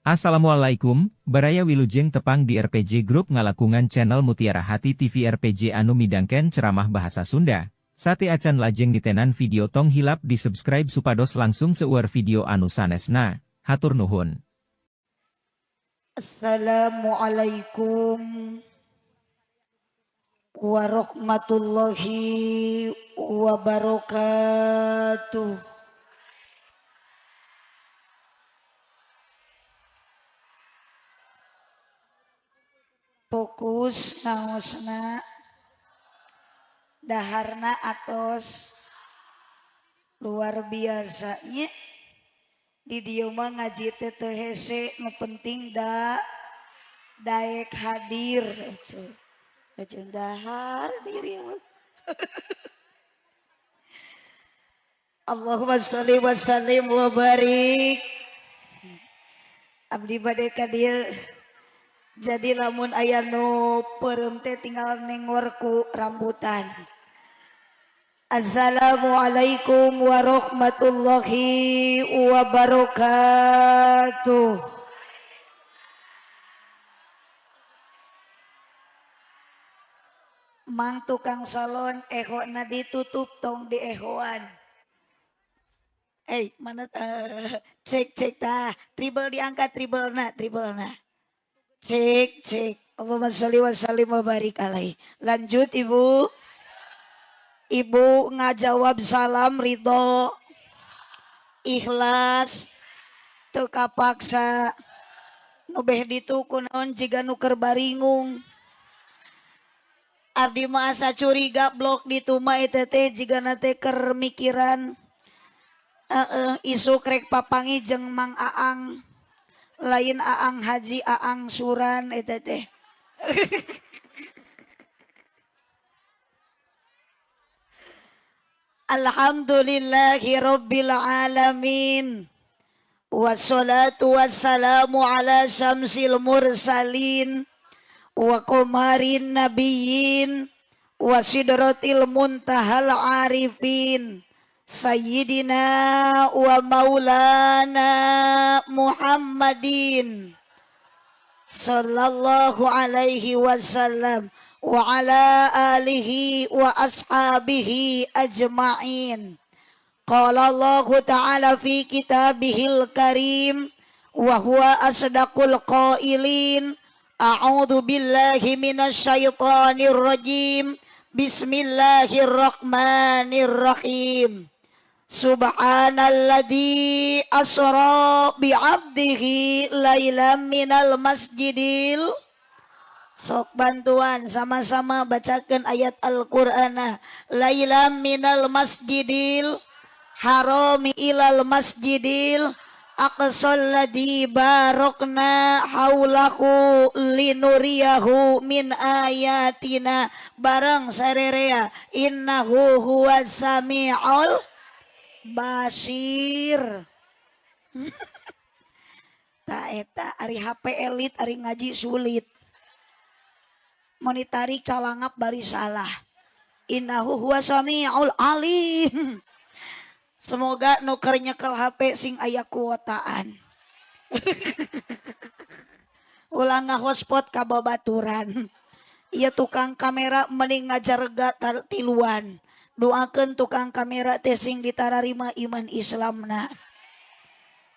Assalamualaikum, Baraya, wilujeng tepang di RPG Group ngalangkungan channel Mutiara Hati TV RPG anu midangkeun ceramah bahasa Sunda. Sateuacan lajeng ditenan video, tong hilap di subscribe supados langkung seueur video anu sanesna. Hatur nuhun. Assalamualaikum warahmatullahi wabarakatuh. Fokus ngaosna, daharna atos luar biasanya. Di dieu mah ngaji teh teu hese, nu penting da daek hadir. Ece dahar diri mah. Allahumma sholli wa sallim wa barik. Abdi bade ka dieu. Jadi lamun aya nu peureum teh tinggal nengor ku rambutan. Assalamualaikum warahmatullahi wabarakatuh. Mang tukang salon, ehona ditutup, tong di ehoan. Eh, mana cek cek tah, treble diangkat, treble na, treble na. Cek cek. Allahumma sholli wa sallim wa barik alaih. Lanjut, Ibu. Ibu ngajawab salam ridho, ikhlas, teu kapaksa. Nu beh ditu kunaon jiga nu keur baringung. Abdi mah asa curiga, blok ditu mah eta teh jigana teh keur mikiran isuk rek papanggih jeung Mang Aang, lain Aang Haji, Aang Suran eta teh. Alhamdulillahi rabbil alamin. Wassalatu wassalamu ala syamsil mursalin wa qamarin nabiyyin wa sidratil muntahal arifin, sayyidina wa maulana Muhammadin sallallahu alaihi wasallam wa ala alihi wa ashabihi ajma'in. Qala Allah Ta'ala fi kitabihil karim wa huwa asdaqul qailin. A'udzu billahi minasyaitonir rajim. Bismillahirrahmanirrahim. Subhanalladzi asra bi'abdihi lailan minal masjidil. Sok bantuan, sama-sama bacakan ayat Al-Qur'an. Lailan minal masjidil harami ilal masjidil aqsal ladzi barakna haulahu linuriyahu min ayatina. Bareng sarerea, innahu huwas samiul basir. Ta eta ari HP elit, ari ngaji sulit. Mau ditarik calangap bari salah. Innahu huwas samiul alim. Semoga nu keur nyekel HP sing aya kuotaan, ulah ngahotspot ka babaturan. Ieu tukang kamera mending ngajarga tiluan. Doakeun tukang kamera teh sing ditararima iman Islamna.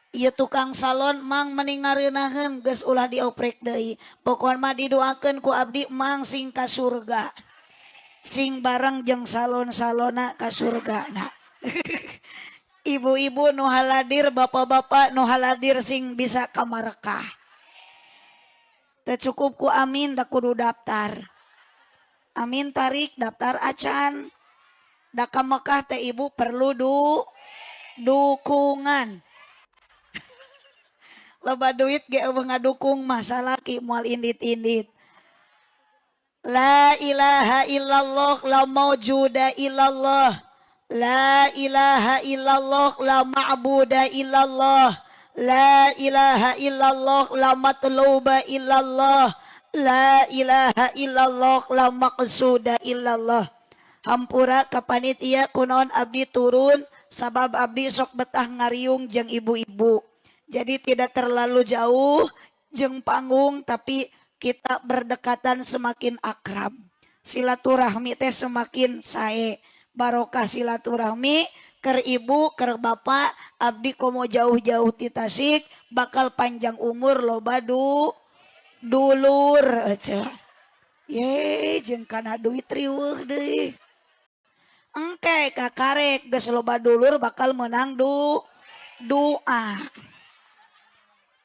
Ieu tukang salon, mang, mending ngareunaheun geus, ulah dioprek deui. Pokona mah didoakeun ku abdi, mang, sing ka surga, sing bareng jeung salon-salona ka surgana. Ibu-ibu nu haladir, bapak-bapak nu haladir, sing bisa ka Marekah. Teu cukup ku amin da kudu daftar. Amin tarik, daftar acan. Da ka Mekah teh, Ibu, perlu dukungan. Loba duit ge euweuh ngadukung mah, salaki moal indit-indit. La ilaha illallah la maujuda illallah. La ilaha illallah la ma'buda illallah. La ilaha illallah la matluba illallah. La ilaha illallah la maqsuda illallah. Hampura ka panitia, kunaon abdi turun, sabab abdi sok betah ngariung jeung ibu-ibu. Jadi tidak terlalu jauh jeng panggung, tapi kita berdekatan semakin akrab. Silaturahmi teh semakin sae. Barokah silaturahmi ker ibu ker bapak abdi komo jauh-jauh ti Tasik bakal panjang umur loba dulur aja. Ye jeung kana duit riweuh deui. Engke kakarek geus loba dulur bakal menang doa.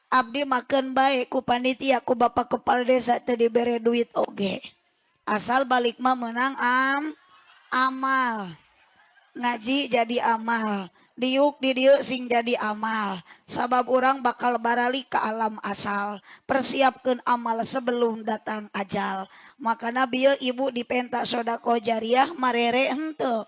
Abdi makan bae ku panitia ku bapak kepala desa teu dibere duit oge. Asal balik mah menang amal. Ngaji jadi amal. Diuk di dieu sing jadi amal. Sabab urang bakal baralik ke alam asal. Persiapkeun amal sebelum datang ajal. Makana bieu ibu dipenta sodakoh jariah marere henteu.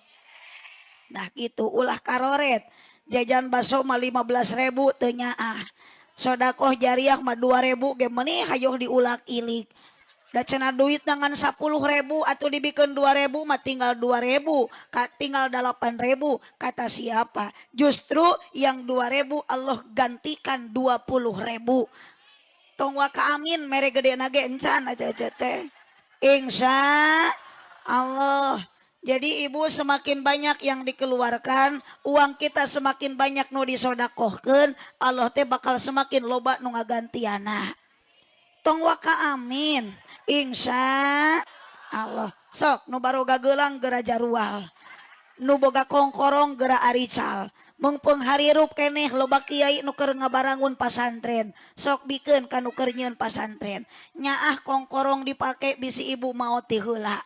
Nah gitu ulah karoret. Jajan baso mah 15.000 teu nyaah. Sodakoh jariah mah 2.000 ge meuni hayoh diulak-ilik. Da cenah duit dengan 10.000 atau dibikin 2.000 mah tinggal 2.000, tinggal 8.000. Kata siapa? Justru yang 2.000 Allah gantikan 20.000. Tong waka amin mere gede nage encan aja aja teh. Insya Allah. Jadi ibu semakin banyak yang dikeluarkan, uang kita semakin banyak nu disodakohkeun, Allah teh bakal semakin loba nu ngagantiana. Tong waka amin. Insya Allah. Sok nu baroga gelang gera jarual. Nu boga kongkorong gera arical. Mungpung harirup keneh loba kiai nu keur ngabarangun pasantren. Sok bikeun ka nu keur nyieun pasantren. Nyaah kongkorong dipake bisi ibu maot ti heula.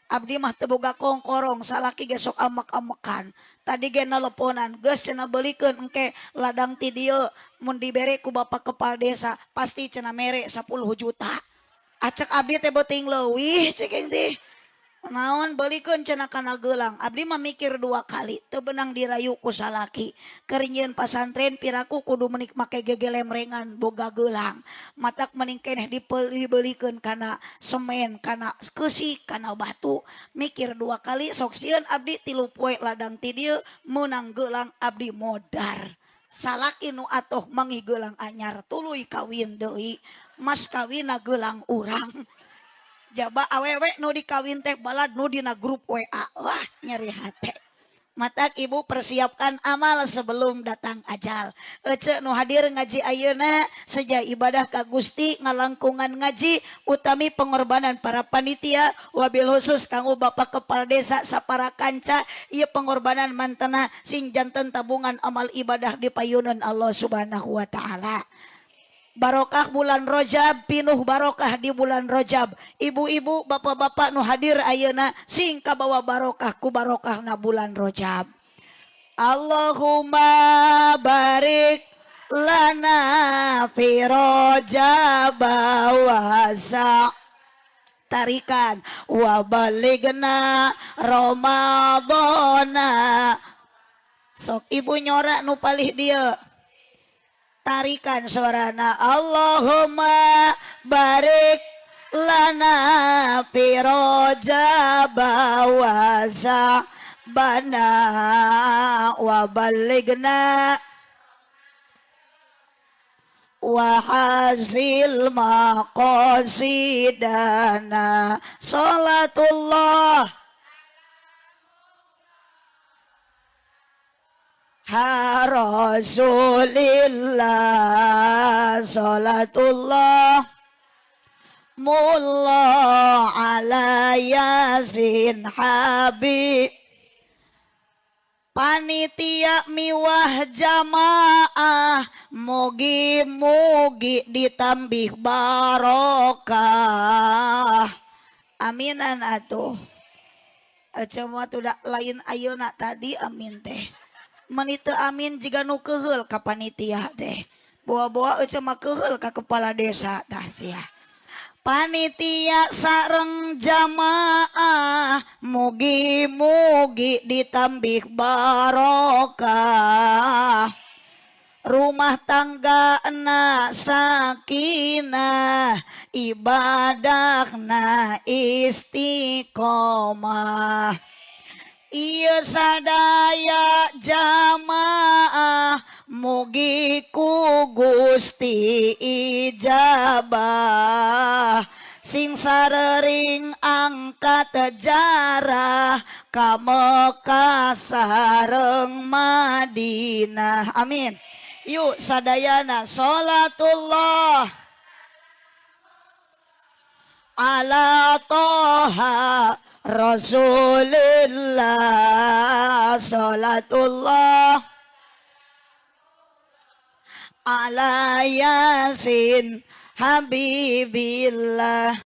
Abdi mah teu boga kongkorong, salaki ge sok amek-amekan. Tadi ge neleponan, geus cenah beulikeun engke ladang ti dieu mun dibere ku bapak kepala desa pasti cenah mere 10 juta. Acek abdi teh beuting leuwih cek teh. Naon beulikeun cenah kana gelang. Abdi mah mikir dua kali, teu beunang dirayu ku salaki. Keur nyieun pasantren piraku kudu menik make gegelemrengan boga gelang. Matak mending keneh dibelikeun kana semen, kana keusik, kana batu. Mikir dua kali sok sieun abdi 3 poe ladang ti dieu meunang gelang abdi modar. Salaki nu atoh manggih gelang anyar tuluy kawin deui. Mas kawinna gelang urang. Jaba awewe nu dikawin teh balad nu dina grup WA. Wah nyeri hate. Matak ibu persiapkan amal sebelum datang ajal. Ece nu hadir ngaji ayeuna seja ibadah ka Gusti ngalangkungan ngaji utami pengorbanan para panitia wabil khusus kanggo bapak kepala desa sapara kanca ieu pengorbanan mantena sing janten tabungan amal ibadah di payunan Allah Subhanahu wa taala. Barokah bulan Rajab, pinuh barokah di bulan Rajab. Ibu-ibu, bapak-bapak nu hadir ayeuna sing kabawa barokah ku barokahna bulan Rajab. Allahumma barik lana fi Rajab wa tarikan wa balighna Ramadhana. Sok ibu nyora nu palih dieu. Tarikan suarana Allahumma barik lana fi Rajab wa Sya'bana wa balighna wa hasil maqasidana salatullah ha Rasulillah salatullah mullah ala yasin habib. Panitia miwah jamaah mugi-mugi ditambih barokah. Aminan atuh. Cuma tuh lain ayeuna tadi amin teh. Menit teu amin jiga nu keuheul ka panitia teh. Boa-boa ece mah keuheul ka kepala desa tah sia. Panitia sareng jamaah mugi-mugi ditambih barokah. Rumah tangga na sakinah, ibadahna istiqomah. Ieu sadaya jamaah mugi ku Gusti ijabah, sing sarering angkat jarah ka Mekah sareng Madinah, amin. Yuk sadayana, salatullah ala toha Rasulillah, salatullah ala yasin habibillah.